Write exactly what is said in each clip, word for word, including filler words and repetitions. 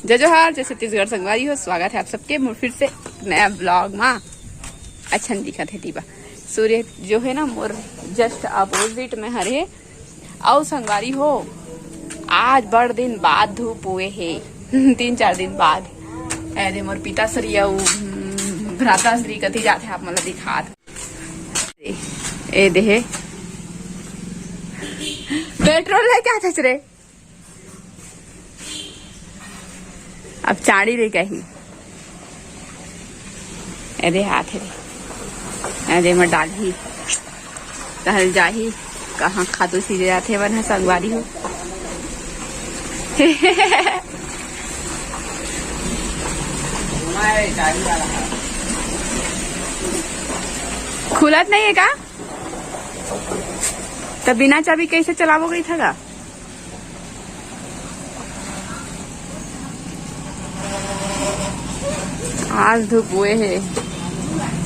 जय जोहार, जय छत्तीसगढ़ संगवारी हो, स्वागत है आप सबके मोर फिर से नया ब्लॉग मा। अच्छा नहीं दिखत है दीवा, सूर्य जो है ना मोर जस्ट अपोजिट में हरे। अउ संगवारी हो, आज बड़ दिन बाद धूप हुए हे तीन चार दिन बाद। ए दे मोर पिताश्री अउ, हम्म, भ्राताश्री कति जाथे आप मन ला दिखात। ए दे हे, पेट्रोल लेके आथस रे। अब चाड़ी ले जाही। ए दे हाथ हे। ए दे मत डालही। कहल जाही, कहाँ खातू सीजे जाथे, मन ह संगवारी हो। खुलत नहीं है का? त बिना चाबी कैसे चलाबो गई था का? आज धूप हुए है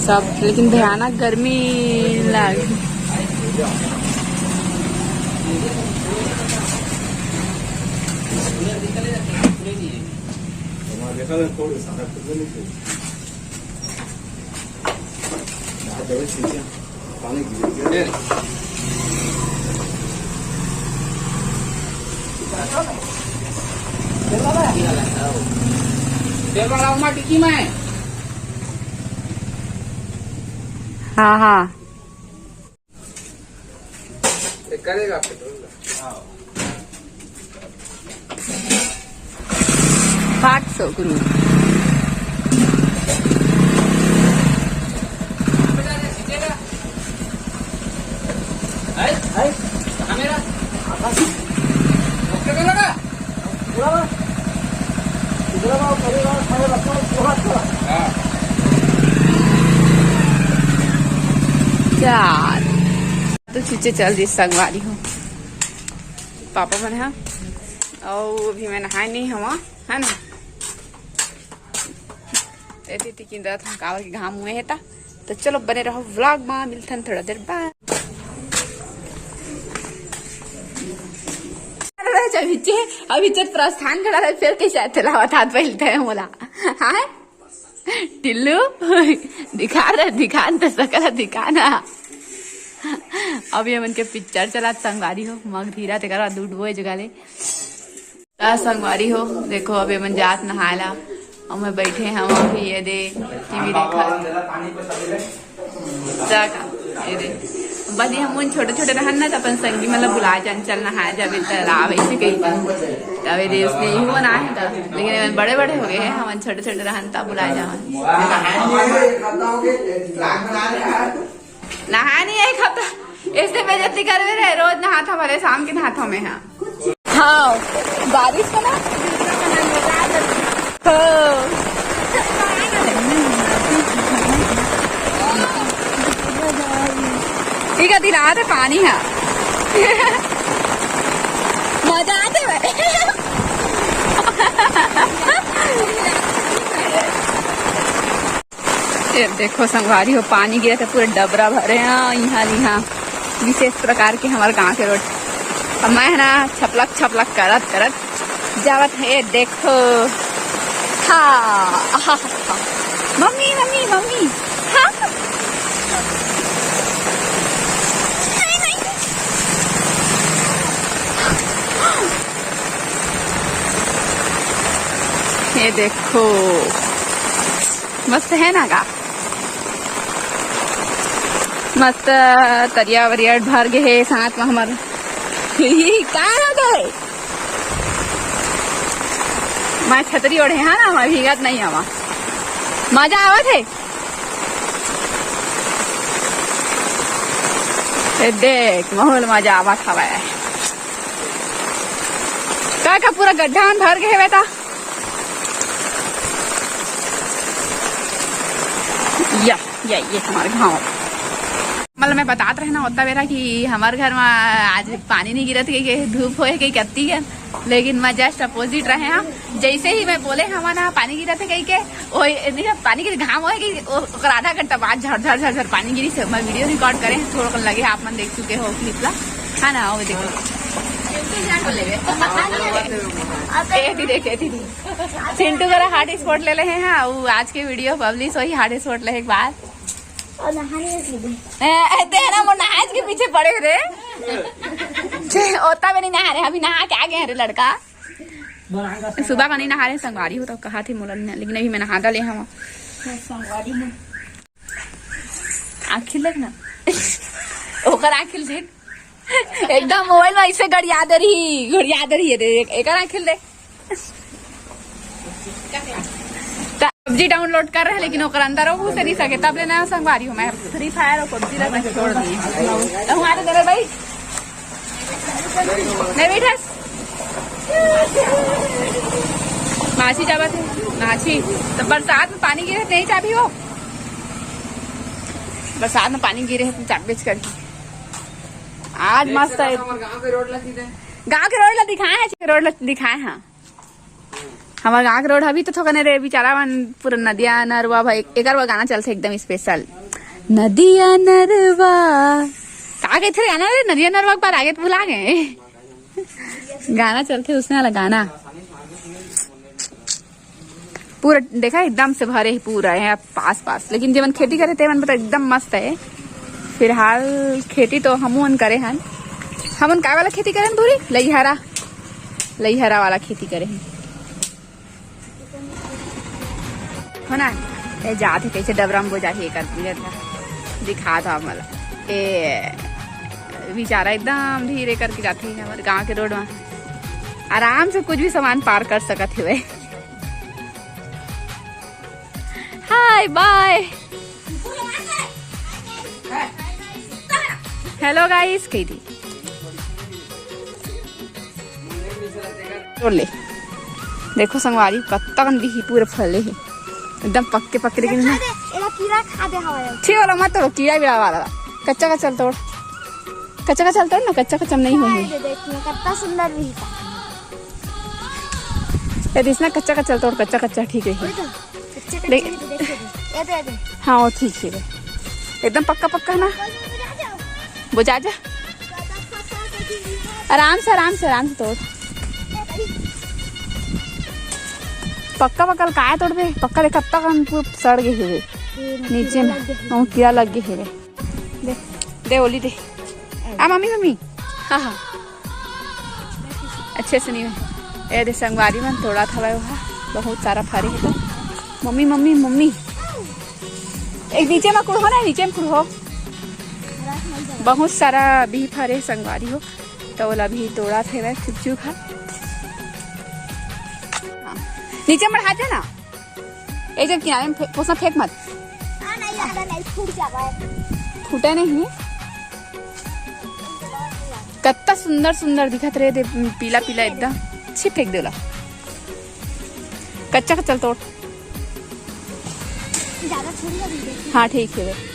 सब, लेकिन भयानक गर्मी लाग। तेल वाला हूँ मैं टिक्की में। हाँ, हाँ। ये करेगा पेट्रोल का? हाँ। पाँच सौ गुरु। चार तो छींचे चल दिस संगवारी हो। पापा मन ह, अउ अभी मैं नहाए नहीं हवा, है ना? एती ती किंदत हंव, काबर के घाम हुए हे ता। तो चलो बने रहो व्लॉग मा, मिलथन थोड़ा देर बाद। अरे अभी चे, अभी चे प्रस्थान करा रहे, फिर कैसे आते लावा था पहले तय मोला। हाँ? टिल्लू, दिखा रहा, दिखा न तो सकल दिखा ना। अभी हमन के पिक्चर चलात संगवारी हो, मग धीरा ते करा दूध बोए जगा ले। त संगवारी हो, देखो अभी हमन जात नहाए ला, अउ मैं बैठे हंव अभी ये दे टीवी देखत। जा का, ये दे। बस ये हमन छोटे-छोटे रहन ना, त अपन संगी मतलब बुला जान, "चल नहाए जाबे तालाब," ऐसे कही। तब ये दे उसने इहू बनाए हे त, लेकिन हमन बड़े-बड़े हो गए हैं, हमन छोटे-छोटे रहन त बुला जावन। नहाए नहीं एक हफ्ता, ऐसे बेइज्जती करबे रे, रोज नहात हंव, भले शाम के नहात हंव मैं हा। हाँ, बारिश का ना। हाँ। ठीक है, दिला दे पानी है। मजा आते भाई। ये देखो संगवारी हो, पानी गिरत हे, पूरा डबरा भरे हे। हाँ, इहाँ लिहाँ विशेष प्रकार के हमर गांव के रोड। अब मैं हे ना छपलक छपलक करत करत जावत हे। देखो, हाँ, आहा, हा, हा। मम्मी, मम्मी, मम्मी, हाँ। नहीं, नहीं। ये देखो, मस्त है ना गा? मस्त तरिया वरिया भर गे हे साथ में हमर। का हो गए? मैं छतरी ओढ़े हा ना, मैं भीगत नहीं हवा। मजा आवत हे। ए देख, माहौल मजा आवत हवय। का, का पूरा गड्ढा में भर गे हवय ता? या, या, ये हमारे गाँव। मतलब मैं बतात रहे ना ओतना बेरा कि हमारे घर में आज पानी नहीं गिरत, कि, कि धूप होए, कि कत्ती है, लेकिन मैं जस्ट अपोजिट रहे हैं। जैसे ही मैं बोले हवा ना पानी गिरत हे कही के, ओए, नहीं, पानी के घाम होए कि ओ-, ओकर आधा घंटा बाद झर, झर, झर, झर पानी गिरी से मैं वीडियो रिकॉर्ड करे हैं, थोड़ा कन लगे आप मन देख चुके हो क्लिप ला, है ना? वो देखो, ए दीदी, ए दीदी, चिंटू करा हॉट स्पॉट ले ले हे। हाँ, वो आज के वीडियो पब्लिश होही हॉट स्पॉट ले एक बार। और नहाने के लिए। ए, ए, तेरा मोर नहाज के पीछे पड़े रे। छे, ओता भी नहीं नहा रहे, अभी नहा के आ गए रे लड़का। सुबह का नहीं नहा रहे संगवारी हो, तो कहा थे मोला नहीं, लेकिन अभी मैं नहा डाले हूँ। संगवारी में आँखिल देख ना। ओकर आँखिल देख। एकदम मोबाइल में ऐसे गड़िया दे रही, गड़िया दे रही है रे। एक, एकर आँखिल देख। पबजी डाउनलोड कर रहे, लेकिन ओकर अंदर वो घुसे नहीं सके। तब ले नया संगवारी हूँ मैं, फ्री फायर और पबजी ला मैं छोड़ दिए। तो हमारे दोनों भाई नहीं बैठस। मासी जावा थे। मासी, तो बरसात में पानी गिरे नहीं चाबी हो। बरसात में पानी गिरे है, चाबी बेच कर। आज मस्त है। गाँव के रोड ला दिखाए हैं, रोड ला दिखाए हैं। हमारे गाँव के रोड अभी तो थोकने रे बेचारा मन, पूरा नदिया नरवा भाई। एक बार गाना चलते एकदम स्पेशल, नदिया नरवा। का कहते रे गाना रे? नदिया नरवा के बाद आगे तो भुला गए। गाना चलते उसने वाला गाना। पूरा देखा एकदम से भरे ही पूरा है पास पास, लेकिन जेमन खेती करे तेमन तो एकदम मस्त है। फिलहाल खेती तो हमन करे हन। हमन का वाला खेती करे हन पूरी? लइहरा, लइहरा वाला खेती करे हन। हो ना? ए जात है कैसे डबरा में बोझा ही कर दिया था, दिखा था मला। ए बेचारा एकदम धीरे करके जाते हैं हमारे गांव के रोड में। आराम से कुछ भी सामान पार कर सकत है। Hi bye. हेलो गाइस, कही थी तोड़ ले। देखो संगवारी, कत्ता कन दिही पूरे फले है, एकदम पक्के पक्के, लेकिन खा दे, एला कीड़ा खा दे हवा। ठीक वाला मत तोड़ो, कीड़ा बीड़ा वाला। कच्चा कच्चा तोड़, कच्चा कच्चा तोड़ ना, कच्चा कच्चा नहीं होही। दे देख ना, कितना सुंदर भी है। ए, दिस ना कच्चा कच्चा तोड़, कच्चा कच्चा ठीक है। वही तो, कच्चा कच्चा देख। है तो देख, ये दे, ये दे। हाँ, वो ठीक है रे। एकदम पक्का पक्का है ना? वो जा, जा। आराम से, आराम से, आराम से तोड़। पक्का पक्का काय तोड़बे? पक्का देख, कब तक हम पूरा सड़ गए हुए। ये नीचे में। लग गया। वो कीड़ा लग गए हुए। दे, दे ओली दे। आ मम्मी, मम्मी। हाँ, हाँ। अच्छे से नहीं है। ए दे संगवारी मन तोड़ा था वह, बहुत सारा फरे है तो। Mummy, mummy, mummy. एक नीचे में कुड़हो ना, नीचे में कुड़हो। बहुत सारा भी फरे संगवारी हो, तो ओला भी तोड़ा थे वह चुप चुप है। हाँ। नीचे में बढ़ा दे ना। ए जब किनारे में फे-, पोसा फेंक मत। हाँ, नहीं, आधा नहीं, फूट जावा है। फूटा नहीं। कत्ता सुंदर सुंदर दिखत रहे दे, पीला पीला एकदम। छी फेंक देला। कच्चा कच्चा तोड़। ज्यादा छोड़ी अभी देखो। हाँ, ठीक है बे।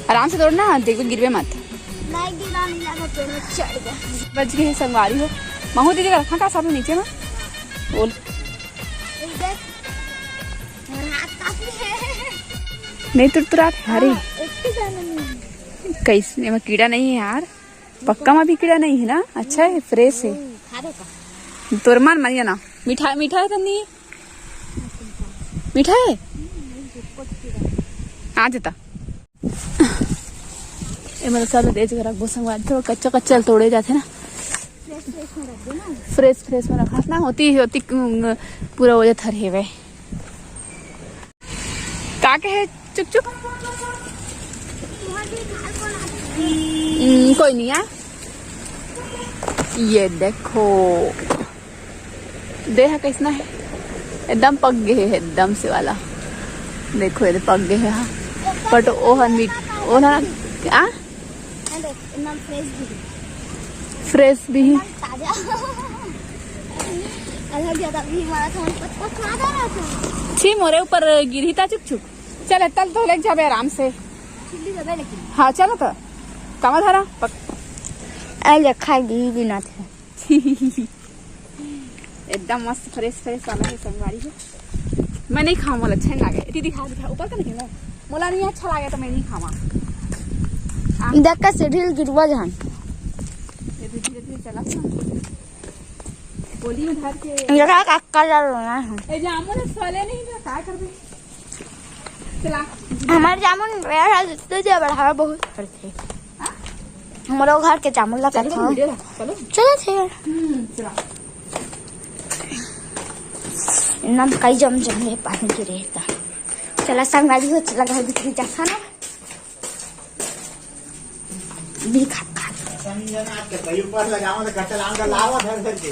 आराम से तोड़ना, देखबे गिरबे मत। नहीं गिरा, नहीं लगा, पेड़ में चढ़ गया। बच गए संगवारी हो। महू दीदी का रखा का सब नीचे में? बोल। इधर रात काफी है। नहीं तुरतुरात है, अरे। हाँ, एक भी दाना नहीं है। कैसे में कीड़ा नहीं है यार, पक्का में भी कीड़ा नहीं है ना, अच्छा है, फ्रेश है। हम्म, खा दे का? तोर मन मानिया ना, मीठा, मीठा है तो नहीं? मीठा है? आ जाता। ए, मतलब, सब दे जगह रखबो संगवारी, थोड़ा कच्चा कच्चा तोड़े जाते ना। फ्रेश फ्रेश में रखबो ना। फ्रेश फ्रेश में रखा ना, होती होती, उम, पूरा हो जाता रे भाई। का कहे चुक चुक? हम्म, कोई नहीं है। ये देखो, देह कैसना है, एकदम पक गए है, एकदम से वाला। देखो, ये पक गए है, हाँ। But ओ हन मीठ, ओ ना, आ? ये देख, एकदम फ्रेश भी। फ्रेश भी। एकदम ताजा। अलग ज्यादा भी हमारा था, पचपच खा जा रहा था। छी, मोरे ऊपर गिरी था चुक चुक। चल, तल तो लेके जाबे आराम से। चिल्ली देबे लेकिन। हाँ, चलो तो। कमा धारा? पक- ए, ले, खाई दी बिना थे। एकदम मस्त फ्रेश फ्रेश वाला है संगवारी हो। मैं नहीं खाऊं, मोला अच्छा नहीं लागे। दीदी खा, दिखा, ऊपर का नहीं ना? मोला नहीं अच्छा लागे तो मैं नहीं खावा। देख के सीढ़ी ल गिरवा जान। ये भी धीरे धीरे चला था। गोली में धर के। ये का काका जा रोना है। ए, जामुन फले नहीं तो का करबे? चला। हमारे जामुन मेरा साथ जितने दिया बड़ा हमारा बहुत फलथे। हमारे घर के जामुन लगा चलो, था। वीडियो ला, चलो। चलो, ठीक है। हम्म, चला। नम कई जम जम ले पानी गिरे था। चला संगवारी हो, चला घर भीतरी जाता ना। भी खा, खा। संजना के भाई ऊपर लगावा तो कच्चा आम का लावा धर धर के।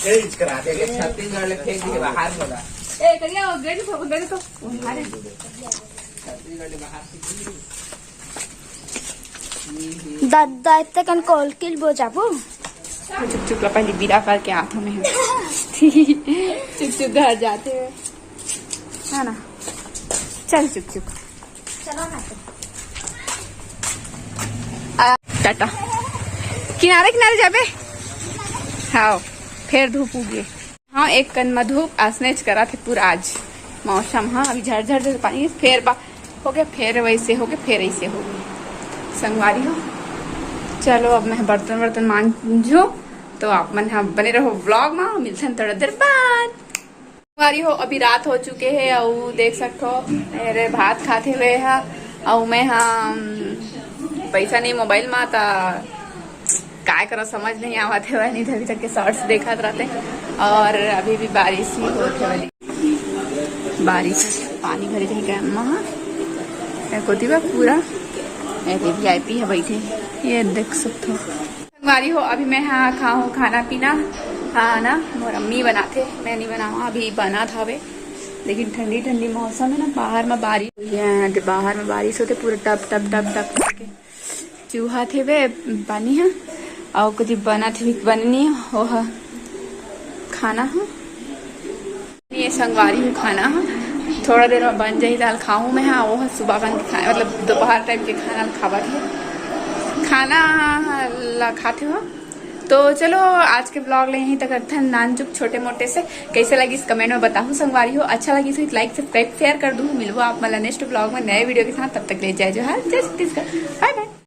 ए, इचकरा दे। छत्तीसगढ़ ले फेंक दिए बाहर बोला। ए, करिया, वो गड़ी तो, गड़ी तो, वो मारे। छत्तीसगढ़ ले बाहर से। दादा, इतने कन कॉल किल बो जाबो। चुक चुक ला पहले बिदा करके आत हमें। चुक चुक घर जाते हुए, है ना? चल चुक चुक। चलो ना। आ, टाटा। किनारे किनारे जाबे। हाँ, फेर धूप उगे। हाँ, एक कन म धूप असनेच करा थे पूरा आज। मौसम, हाँ, अभी झर झर झर पानी फेर बा हो गया, फेर वैसे हो गया, फेर ऐसे हो गया। संगवारी हो, चलो अब मैं बर्तन वर्तन मांजू, तो आप मन हाँ बने रहो ब्लॉग में, मिलथन थोड़ा देर बाद। संगवारी हो, अभी रात हो चुके है, अउ देख सकथो मेरे भात खाते हुए है, अउ मैं हाँ, पैसा नहीं मोबाइल में, ता काय करो समझ नहीं आवत है, नहीं अभी तक के शॉर्ट्स देखत रहते। और अभी भी बारिश ही होत है वाली, बारिश पानी भरे रही गया वहाँ। ए कोती बा पूरा, ए वीआईपी है बैठे, ये देख सकते हो। संगवारी हो, अभी मैं हाँ खाहूँ खाना पीना। हाँ ना, मोर अम्मी बनाथे, मैं नहीं बनावा, अभी बना था वे। लेकिन ठंडी ठंडी मौसम है ना, बाहर में बारिश हुई है, बाहर में बारिश होते पूरा टप टप टप टप करके चूहा थे वे पानी ह, अउ कुछ बना थे बननी हो ह खाना ह। ये संगवारी हूँ खाना ह, थोड़ा देर में बन जाही दाल खाऊँ मैं। हाँ, वो ह सुबह कन के खाए, मतलब दोपहर टाइम के खाना खावा थे, खाना ला खाते हो। तो चलो, आज के ब्लॉग ले यहीं तक रखथन, नानचुक छोटे मोटे से। कैसे लगिस कमेंट में बताहू संगवारी हो, अच्छा लगिस हो तो लाइक सब्सक्राइब शेयर कर दूँ। मिलबो आप मन ला नेक्स्ट ब्लॉग में नए वीडियो के साथ, तब तक ले जय जोहार, जय छत्तीसगढ़, बाय बाय।